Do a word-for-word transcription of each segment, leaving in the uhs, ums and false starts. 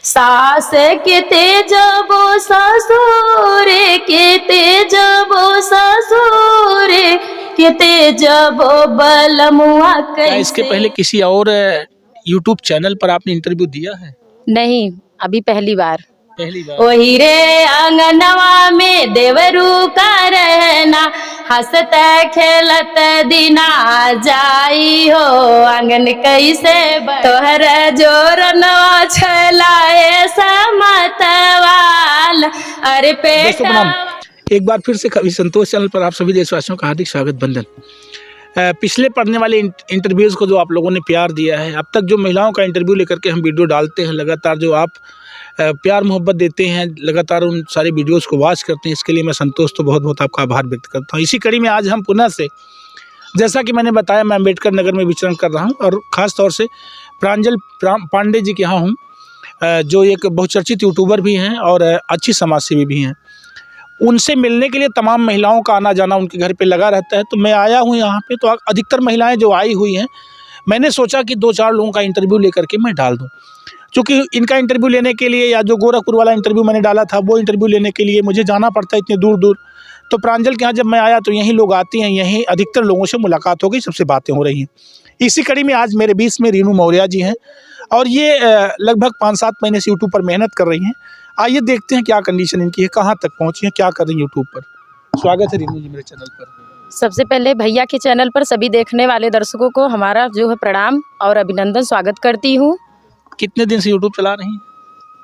सास के तेजबो ससुर के तेजबो ससुर के तेजबो बलमुआ। क्या इसके कैसे पहले किसी और, अ, YouTube चैनल पर आपने इंटरव्यू दिया है? नहीं, अभी पहली बार। पहली बार। ओही रे आंगनवा में देवरू का रहना, हंसत खेलत दिना जाई हो। आंगन कैसे ब-, तोहर जोरनवा छलाए समतवाल, अरे दोस्तों प्रणाम। पेटवा। एक बार फिर से कवि संतोष चैनल पर आप सभी देशवासियों का हार्दिक स्वागत, वंदन। अ, पिछले पढ़ने वाले इंट-, इंटरव्यूज़ को जो आप लोगों ने प्यार दिया है, अब तक जो महिलाओं का इंटरव्यू लेकर के हम वीडियो डालते हैं, लगातार जो आप, अ, प्यार मोहब्बत देते हैं, लगातार उन सारे वीडियोज़ को वॉच करते हैं, इसके लिए मैं संतोष तो बहुत-बहुत आपका आभार व्यक्त करता हूँ। इसी कड़ी में आज हम पुनः से, जैसा कि मैंने बताया, मैं अम्बेडकर नगर में विचरण कर रहा हूँ और ख़ास तौर से प्रांजल प्रा-, पांडे जी के यहाँ हूँ, अ, जो एक बहुचर्चित यूट्यूबर भी हैं और, अ, अच्छी समाज सेवी भी हैं। उनसे मिलने के लिए तमाम महिलाओं का आना जाना उनके घर पे लगा रहता है। तो मैं आया हूँ यहाँ पे, तो अधिकतर महिलाएं जो आई हुई हैं, मैंने सोचा कि दो चार लोगों का इंटरव्यू लेकर के मैं डाल दूँ। चूँकि इनका इंटरव्यू लेने के लिए, या जो गोरखपुर वाला इंटरव्यू मैंने डाला था, वो इंटरव्यू लेने के लिए मुझे जाना पड़ता है इतने दूर दूर। तो प्रांजल के यहाँ जब मैं आया, तो यहीं लोग आती हैं, यहीं अधिकतर लोगों से मुलाकात हो गई, सबसे बातें हो रही हैं। इसी कड़ी में आज मेरे बीच में रीनू मौर्य जी हैं और ये, अ, लगभग पाँच सात महीने से YouTube पर मेहनत कर रही हैं। आइए देखते हैं क्या कंडीशन इनकी है, कहाँ तक पहुँची हैं, क्या कर रही हैं YouTube पर। स्वागत है रीनू जी मेरे चैनल पर। सबसे पहले भैया के चैनल पर सभी देखने वाले दर्शकों को हमारा जो है प्रणाम और अभिनंदन, स्वागत करती हूँ। कितने दिन से YouTube चला रही हैं?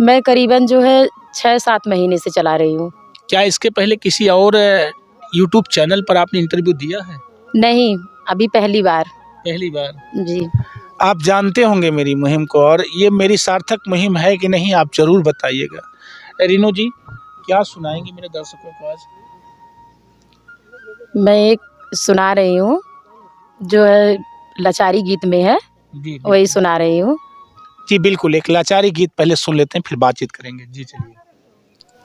मैं करीबन जो है छः सात महीने से चला रही हूँ। क्या इसके पहले किसी और, अ, YouTube चैनल पर आपने इंटरव्यू दिया है? नहीं, अभी पहली बार। पहली बार। जी। आप जानते होंगे मेरी मुहिम को, और ये मेरी सार्थक मुहिम है कि नहीं, आप जरूर बताइएगा। रीनू जी, क्या सुनाएंगी मेरे दर्शकों को आज? मैं एक सुना रही हूँ, जो है लाचारी गीत में है, जी, वही बिल्कुल। सुना रही हूँ। जी, बिल्कुल, एक लाचारी गीत पहले सुन लेते हैं, फिर बातचीत करेंगे। जी, चलिए।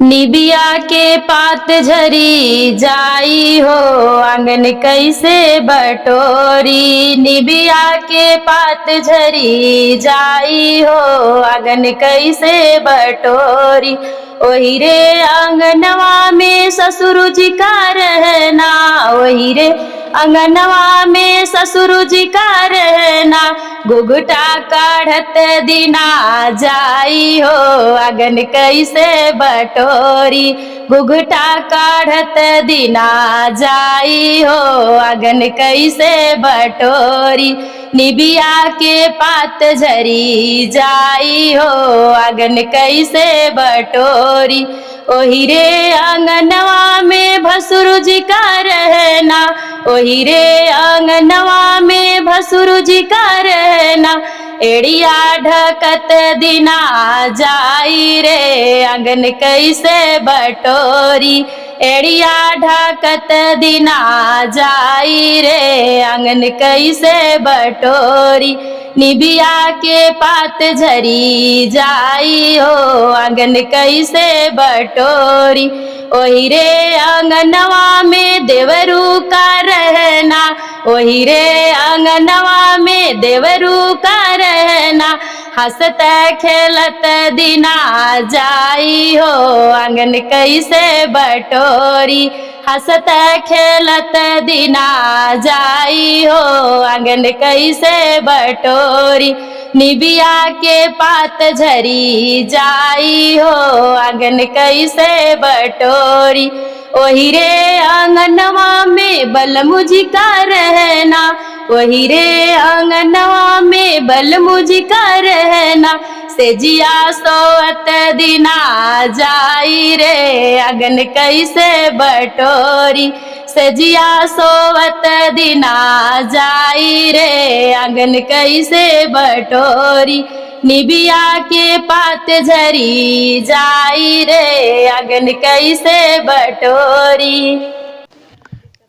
निबिया के पात झरी जाई हो, आंगन कैसे बटोरी। निबिया के पात झरी जाई हो, आंगन कैसे बटोरी। ओही रे आंगनवा में ससुर जी का रहना, ओही रे आंगनवा में ससुर जी का रहना। घुघुटा काढ़त दिना जाई हो, आंगन कैसे बटोरी। घुघुटा काढ़त दिना जाई हो, आंगन कैसे बटोरी। निबिया के पात झरी जाई हो, आंगन कैसे बटोरी। ओही रे आंगनवा में भसुर जी का रहना, ओही रे आंगनवा में भसुर जी का रहना। एड़िया ढकत दिना जाई रे, आंगन कैसे बटोरी। एड़िया ढकत दिना जाई रे, आंगन कैसे बटोरी। निबिया के पात झरी जाई हो, आंगन कैसे बटोरी। ओही रे आंगनवा में देवरू का रहना, ओही रे आंगनवा में देवरू का रहना। हंसत खेलत दिना जाई हो, आंगन कैसे बटोरी। हंसत खेलत दिना जाई हो, आंगन कैसे बटोरी। निबिया के पात झरी जाई हो, आंगन कैसे बटोरी। ओही रे आंगनवा में बलमु जी का रहना, ओही रे आंगनवा में बलमु जी का रहना। सेजिया सोवत दिना जाई रे, आंगन कैसे बटोरी। सेजिया सोवत दिना जाई रे, आंगन कैसे बटोरी। निबिया के पात झरी जाई रे, आंगन कैसे बटोरी।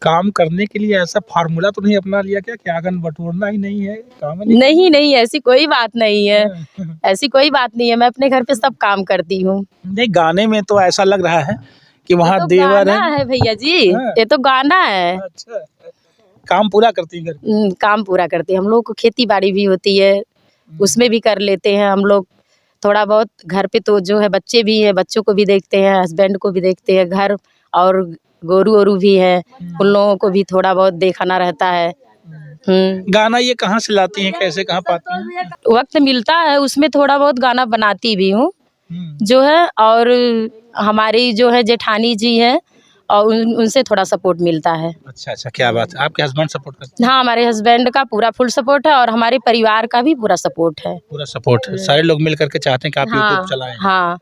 काम करने के लिए ऐसा फार्मूला तो नहीं अपना लिया क्या कि आंगन बटोरना ही नहीं है, काम नहीं? नहीं, नहीं, ऐसी कोई बात नहीं है। हाँ। ऐसी कोई बात नहीं है, मैं अपने घर पे सब काम करती हूँ। नहीं, गाने में तो ऐसा लग रहा है कि वहाँ ये तो देवर गाना है। है भैया जी, हाँ। ये तो गाना है। अच्छा, काम पूरा करती हैं घर की? हम्म, काम पूरा करती हैं। हम लोग को खेती बाड़ी भी होती है, हम्म। उसमें भी कर लेते हैं हम लोग। थोड़ा बहुत घर पे तो जो है बच्चे भी हैं, बच्चों को भी देखते हैं, हस्बैंड को भी देखते हैं, घर और गोरू वोरू भी है, हम्म। उन लोगों को भी थोड़ा बहुत देखाना रहता है। हम्म। गाना ये कहाँ से लाती हैं, कैसे, कहाँ पाती हैं? वक्त मिलता है, उसमें थोड़ा बहुत गाना बनाती भी हूँ, हम्म। जो है, और हमारी जो है जेठानी जी है, और उन-, उनसे थोड़ा सपोर्ट मिलता है। अच्छा, अच्छा, क्या बात है। आपके हस्बैंड सपोर्ट करते हैं? हाँ, हमारे हस्बैंड का पूरा फुल सपोर्ट है और हमारे परिवार का भी पूरा सपोर्ट है। पूरा सपोर्ट है। हम्म। सारे लोग मिल करके चाहते हैं कि आप हाँ, YouTube चलाएं। हाँ।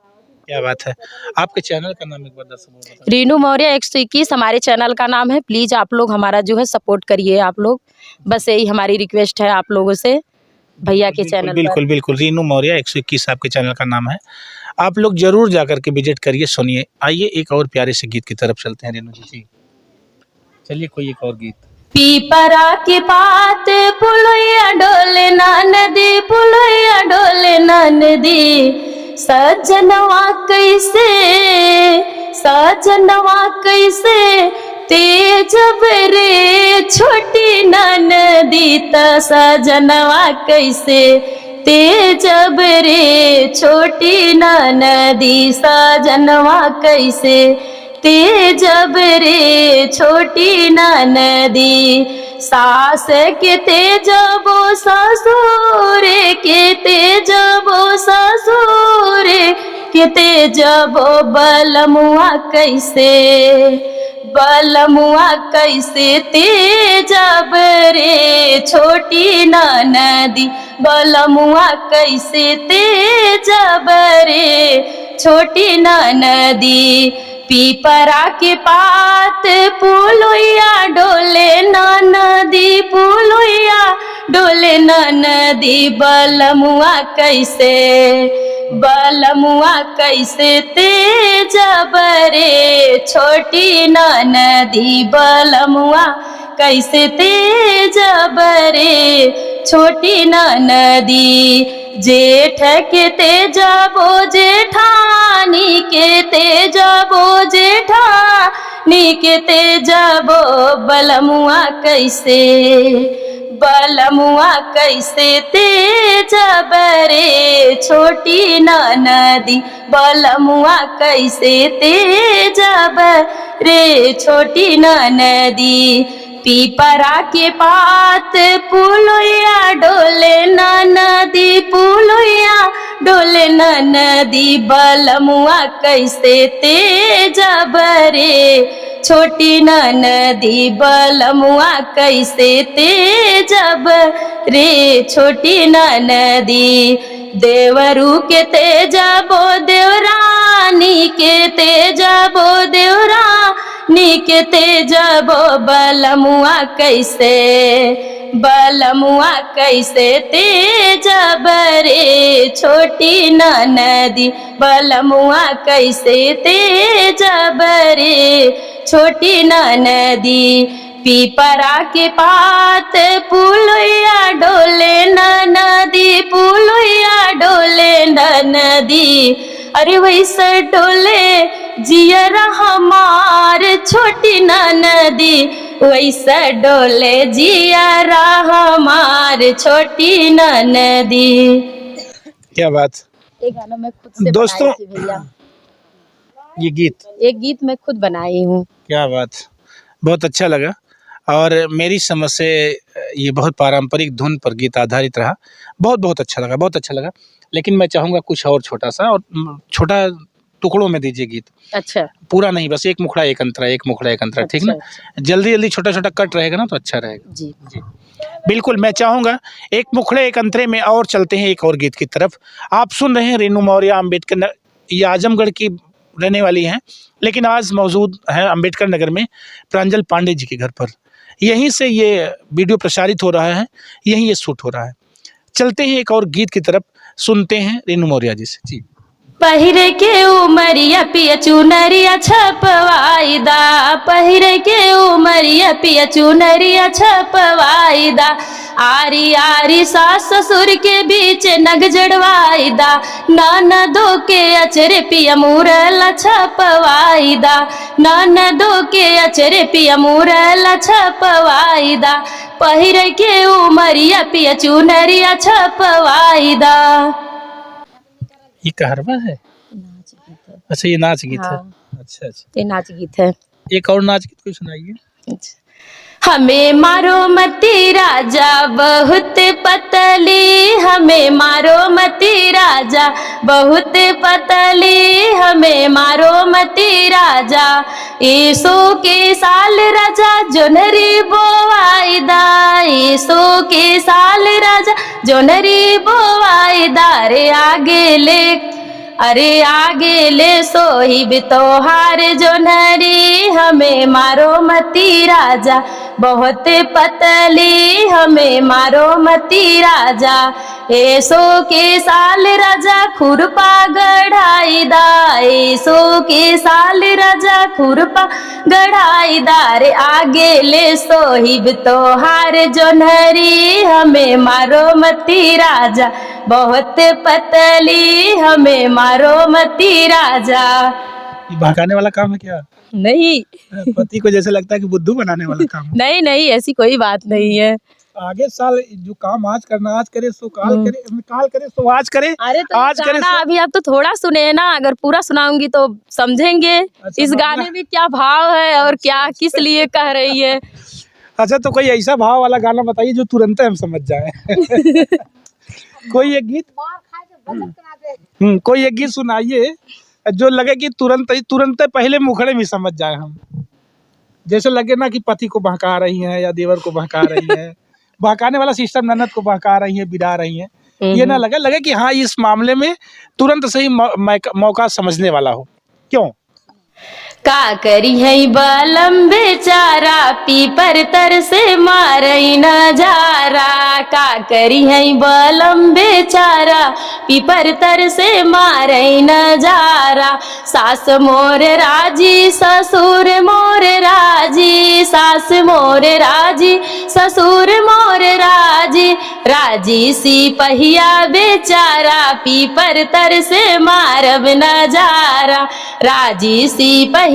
क्या बात है। आपके चैनल का नाम एक बार दर्शकों को बताइए। रीनू मौर्य एक सौ इक्कीस हमारे चैनल का नाम है। प्लीज आप लोग हमारा जो है सपोर्ट करिए आप लोग। बस यही हमारी रिक्वेस्ट है आप लोगों से, भैया के बिल्कुल, चैनल पर। बिल्कुल, बिल्कुल। रीनू मौर्य एक सौ इक्कीस आपके चैनल का नाम है। आप लोग जरूर जा करके विजिट करिए, सुनिए। आइए एक और प्यारे से गीत की तरफ चलते हैं रीनू जी। जी। चलिए कोई एक और गीत। पीपरा के पात पुलुइया डोले ना नदी, पुलुइया डोले ना नदी। सजनवा कैसे, सजनवा कैसे तेजब रे छोटी ना नदी, त सजनवा कैसे तेजब रे छोटी ना नदी, सजनवा कैसे तेजब रे छोटी ननदी। सास के तेजबो ससुर के तेजबो ससुर के तेजबो बलमुआ कैसे, बलमुआ कैसे तेजब रे छोटी ननदी, बलमुआ कैसे तेजब रे छोटी ननदी। पीपरा के पात पुलुइया डोले ना नदी, पुलुइया डोले ना नदी, बलमुआ कैसे, बलमुआ कैसे तेजब रे छोटी ना नदी, बलमुआ कैसे तेजब रे छोटी ना नदी। जेठ के तेजबो जेठानी के तेजबो जेठानी के तेजबो बलमुआ कैसे, बलमुआ कैसे तेजब रे छोटी ननदी, बलमुआ कैसे तेजब रे छोटी ननदी। पीपरा के पात पुलुइया डोले ना नदी, पुलुइया डोले ना नदी, बलमुआ कैसे तेजब रे छोटी ना नदी, बलमुआ कैसे तेजब रे छोटी ना नदी। देवरू के तेजबो देवरानी के तेजबो देवरानी के तेजबो बलमुआ कैसे, बलमुआ कैसे तेजब रे छोटी ननदी, बलमुआ कैसे तेजब रे छोटी ननदी। पीपरा के पात पुलुइया डोले ननदी, पुलुइया डोले ननदी। अरे वैसे डोले जियरा हमार छोटी ननदी, वैसे डोले जियरा हमार छोटी ननदी। क्या बात। ये गाना मैं खुद से दोस्तों, बनाई थी भैया। ये गीत? ये गीत मैं खुद बनाई हूँ। क्या बात, बहुत अच्छा लगा। और मेरी समझ से ये बहुत पारंपरिक धुन पर गीत आधारित रहा। बहुत, बहुत अच्छा लगा, बहुत अच्छा लगा। लेकिन मैं चाहूँगा कुछ और छोटा सा, और, उम, छोटा टुकड़ों में दीजिए गीत। अच्छा। पूरा नहीं, बस एक मुखड़ा एक अंतरा, एक मुखड़ा एक अंतरा, ठीक ना? अच्छा, अच्छा। जल्दी, जल्दी छोटा, छोटा कट रहेगा ना, तो अच्छा रहेगा। जी। जी। बिल्कुल, मैं चाहूँगा एक मुखड़े एक अंतरे में और चलते हैं एक और गीत की तरफ। आप सुन रहे हैं रेनू मौर्य, अम्बेडकर न-, ये आजमगढ़ की रहने वाली हैं, लेकिन आज मौजूद हैं अम्बेडकर नगर में प्रांजल पांडे जी के घर पर। यहीं से ये वीडियो प्रसारित हो रहा है, यहीं ये शूट हो रहा है। चलते हैं एक और गीत की तरफ, सुनते हैं रेनू मौर्य जी से। जी। पहिरे के उमरिया पिया चुनरिया छपवाई दा, पहिरे के उमरिया पिया चुनरिया छपवाई दा। आरी आरी सास ससुर के बीच नग जड़वाई दा, ननदो के अचरे पिया मुरला छपवाई दा, ननदो के अचरे पिया मुरला छपवाई दा। पहिरे के उमरिया पिया चुनरिया छपवाई दा। ये कहरवा है? नाच गीत है। अच्छा, ये नाच गीत है। हाँ। अच्छा, अच्छा। ये नाच गीत है। एक और नाच गीत कोई सुनाइए। अच्छा। हमें मारो मती राजा बहुत पतली, हमें मारो मती राजा बहुत पतली, हमें मारो मती राजा। ईसो के साल राजा जोनरी बोवाई दा, ईसो के साल राजा जोनरी बोवाई दा रे आगे ले, अरे आगे ले सोहिब तोहार जोनरी, हमें मारो मती राजा बहुत पतली, हमें मारो मती राजा। ईसो के साल राजा खुरपा गढ़ाई दा, ईसो के साल राजा खुरपा गढ़ाई दा रे आगे ले सोहिब तोहार जोनरी, हमें मारो मती राजा बहुत पतली, हमें मारो मती राजा। ये बहकाने वाला काम है क्या? नहीं। पति को जैसे लगता है कि बुद्धू बनाने वाला काम है। नहीं, नहीं, ऐसी कोई बात नहीं है। आगे साल जो काम आज करना, आज करे सो काल हम्म। करे, काल करे सो आज करे, अरे तो ये आज करे गाना सो अभी आप तो थोड़ा सुने हैं ना, अगर पूरा सुनाऊंगी तो समझेंगे अच्छा, इस मतलब गाने में क्या भाव है और अच्छा, क्या, अच्छा। किस लिए कह रही है। अच्छा, तो कोई ऐसा भाव वाला गाना बताइए जो तुरंत हम समझ जाए। कोई एक गीत? मार खा के बचत करा दे। हम्म, कोई एक गीत सुनाइए जो लगे कि तुरंत ही, तुरंत पहले मुखड़े में समझ जाए हम। जैसे लगे ना कि पति को बहका रही हैं या देवर को बहका रही हैं। बहकाने वाला सिस्टम, ननद को बहका रही हैं, बिदा रही हैं, हम्म, ये ना हम्म। लगे, लगे कि हाँ, इस मामले में तुरंत से ही मौ-, मौका, मौका समझने वाला हो। क्यों? का करी है बलम बेचारा, पीपर तर से मारई नजारा। का करी है बलम बेचारा, पीपर तर से मारई नजारा। सास मोर राजी, ससुर मोर राजी, सास मोर राजी, ससुर मोर राजी। राजी सिपहिया बेचारा, पीपर तर से मारब नजारा। राजी सिपहिया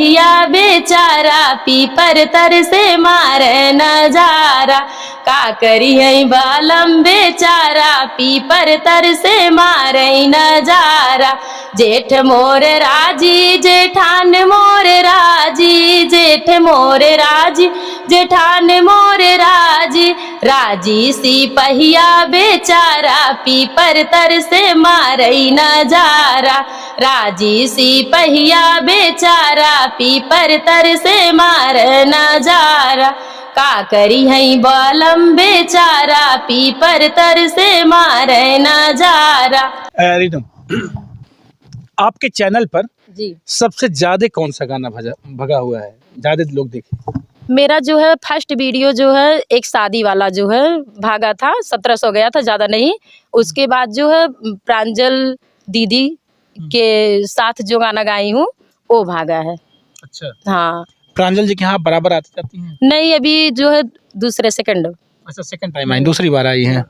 बेचारा, पीपर तर से मारे नजारा। का करी है बलम बेचारा, पीपर तर से मारे नजारा। जेठ मोर राजी, जेठान मोर राजी, जेठ मोर राजी, जेठान मोर राजी। राजी सिपहिया बेचारा, पीपर तर से मारई नजारा। राजी सिपहिया बेचारा, पीपर तर से मारे नजारा। का करी है बलम बेचारा, पीपर तर से मारे नजारा। अ, रिदम, आपके चैनल पर जी। सबसे ज्यादा कौन सा गाना भजा, भगा हुआ है, ज्यादा लोग देखे? मेरा जो है फर्स्ट वीडियो जो है एक शादी वाला जो है भागा था, सत्रह सौ गया था, ज्यादा नहीं। उसके बाद जो है प्रांजल दीदी हम्म। के साथ जो गाना गाई हूँ वो भागा है। अच्छा। हाँ। प्रांजल जी के यहाँ बराबर आती जाती हैं? नहीं, अभी जो है दूसरे सेकंड। अच्छा, सेकंड टाइम आई, दूसरी बार आई हैं।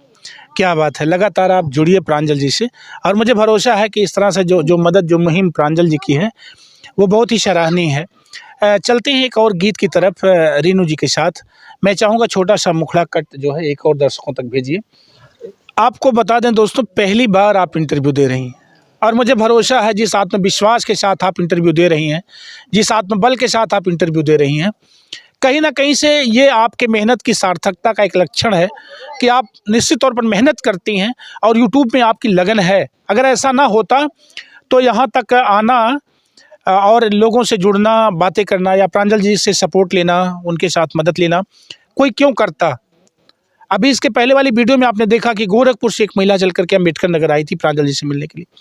क्या बात है, लगातार आप जुड़िए प्रांजल जी से, और मुझे भरोसा है कि इस तरह से जो, जो मदद, जो मुहिम प्रांजल जी की है, वो बहुत ही सराहनीय है। अ, चलते हैं एक और गीत की तरफ, अ, रीनू जी के साथ। मैं चाहूँगा छोटा सा मुखड़ा कट जो है एक और दर्शकों तक भेजिए। आपको बता दें दोस्तों, पहली बार आप इंटरव्यू दे रही हैं और मुझे भरोसा है जिस आत्मविश्वास के साथ आप इंटरव्यू दे रही हैं, जिस आत्मबल के साथ आप इंटरव्यू दे रही हैं, कहीं ना कहीं से ये आपके मेहनत की सार्थकता का एक लक्षण है कि आप निश्चित तौर पर मेहनत करती हैं और YouTube में आपकी लगन है। अगर ऐसा ना होता तो यहाँ तक आना, अ, और लोगों से जुड़ना, बातें करना या प्रांजल जी से सपोर्ट लेना, उनके साथ मदद लेना कोई क्यों करता? अभी इसके पहले वाली वीडियो में आपने देखा कि गोरखपुर से एक महिला चल करके अम्बेडकर नगर आई थी प्रांजल जी से मिलने के लिए।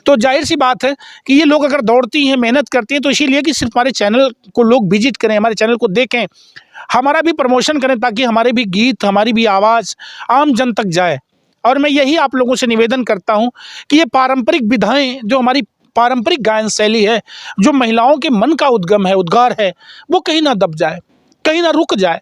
तो जाहिर सी बात है कि ये लोग अगर दौड़ती हैं, मेहनत करती हैं, तो इसीलिए कि सिर्फ हमारे चैनल को लोग विजिट करें, हमारे चैनल को देखें, हमारा भी प्रमोशन करें, ताकि हमारे भी गीत, हमारी भी आवाज़ आम जन तक जाए। और मैं यही आप लोगों से निवेदन करता हूँ कि ये पारंपरिक विधाएं, जो हमारी पारंपरिक गायन शैली है, जो महिलाओं के मन का उद्गम है, उद्गार है, वो कहीं ना दब जाए, कहीं ना रुक जाए।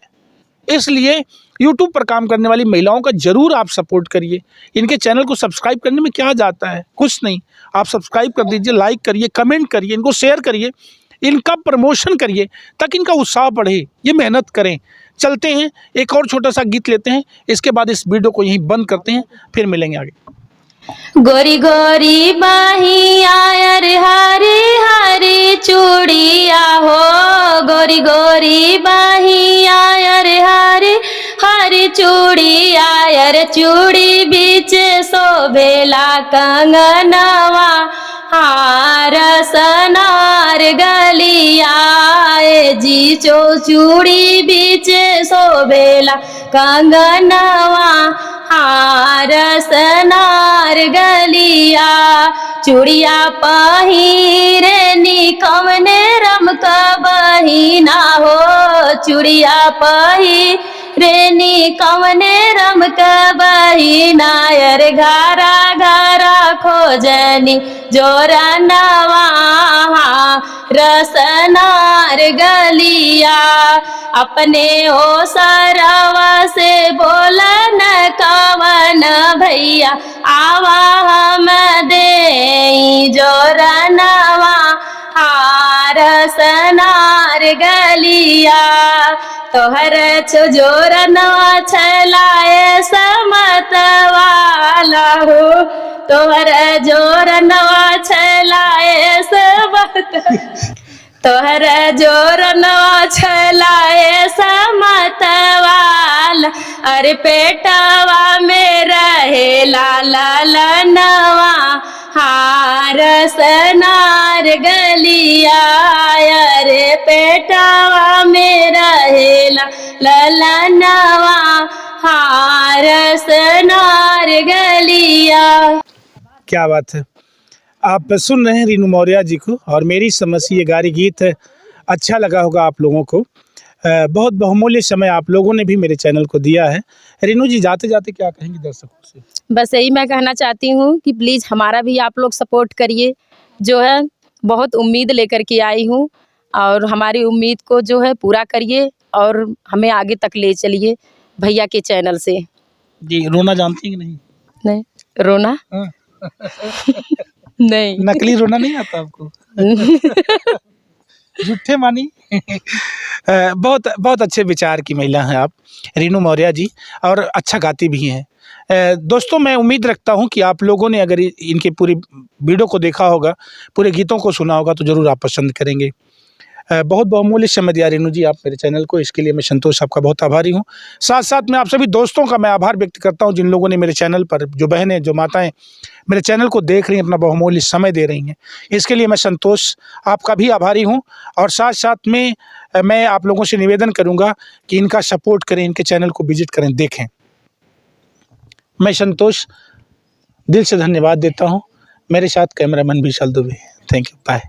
इसलिए YouTube पर काम करने वाली महिलाओं का जरूर आप सपोर्ट करिए। इनके चैनल को सब्सक्राइब करने में क्या जाता है, कुछ नहीं। आप सब्सक्राइब कर दीजिए, लाइक करिए, कमेंट करिए, इनको शेयर करिए, इनका प्रमोशन करिए, ताकि इनका उत्साह बढ़े, ये मेहनत करें। चलते हैं, एक और छोटा सा गीत लेते हैं, इसके बाद इस वीडियो को यहीं बंद करते हैं, फिर मिलेंगे आगे। गोरी गोरी बहिया अरे हरी हरी चूड़िया हो, गोरी गोरी बहिया अरे हरी हरी चूड़िया, अरे चूड़ी बीच शोभेला कंगनवा, हार सनार गलिया, ए जी चो चूड़ी बीच शोभेला कंगनवा, हार सनार गलिया। चूड़िया पहिरे नी कवने रम क बहिना हो, चूड़िया पहिरे नी कवने रम क बहिना, अरे घरा घरा खोजनी जोरनवा, हार सनार गलिया। अपने ओ सरवा से बोलन कवन भैया, आवा हम देई जोरनवा, हार सनार गलिया। तोहर छो जोरनवा छलाए समतवाला हो, तोहर जोरनवा छलाए समत तोहर जोरनवा छलाए समतवाला, अरे पेटवा में रहेला ललनवा, हार सनार गलिया, अरे पेटवा में रहेला ललनवा, हार सनार गलिया। क्या बात है। आप सुन रहे हैं रीनू मौर्या जी को और मेरी समझ से ये गारी गीत है, अच्छा लगा होगा आप लोगों को। अ, बहुत बहुमूल्य समय आप लोगों ने भी मेरे चैनल को दिया है। रीनू जी, जाते जाते क्या कहेंगी दर्शकों से? बस यही मैं कहना चाहती हूँ कि प्लीज हमारा भी आप लोग सपोर्ट करिए। जो है, बहुत उम्मीद लेकर के आई हूँ और हमारी उम्मीद को जो है पूरा करिए और हमें आगे तक ले चलिए भैया के चैनल से। जी, रोना जानती हैं कि नहीं? नहीं, रोना? हाँ। नहीं। नकली रोना नहीं आता आपको? झूठे मानी। अ, बहुत, बहुत अच्छे विचार की महिला हैं आप, रीनू मौर्या जी, और अच्छा गाती भी हैं। अ, दोस्तों, मैं उम्मीद रखता हूँ कि आप लोगों ने अगर इ-, इनके पूरी वीडियो को देखा होगा, पूरे गीतों को सुना होगा, तो ज़रूर आप पसंद करेंगे। अ, बहुत बहुमूल्य समय दिया रीनू जी आप मेरे चैनल को, इसके लिए मैं संतोष आपका बहुत आभारी हूँ। साथ साथ में आप सभी दोस्तों का मैं आभार व्यक्त करता हूँ, जिन लोगों ने मेरे चैनल पर, जो बहनें, जो माताएं मेरे चैनल को देख रही हैं, अपना बहुमूल्य समय दे रही हैं, इसके लिए मैं संतोष आपका भी आभारी हूँ। और साथ साथ में, अ, मैं आप लोगों से निवेदन करूँगा कि इनका सपोर्ट करें, इनके चैनल को विजिट करें, देखें। मैं संतोष दिल से धन्यवाद देता हूँ। मेरे साथ cameraman Vishal Dubey. Thank you, bye.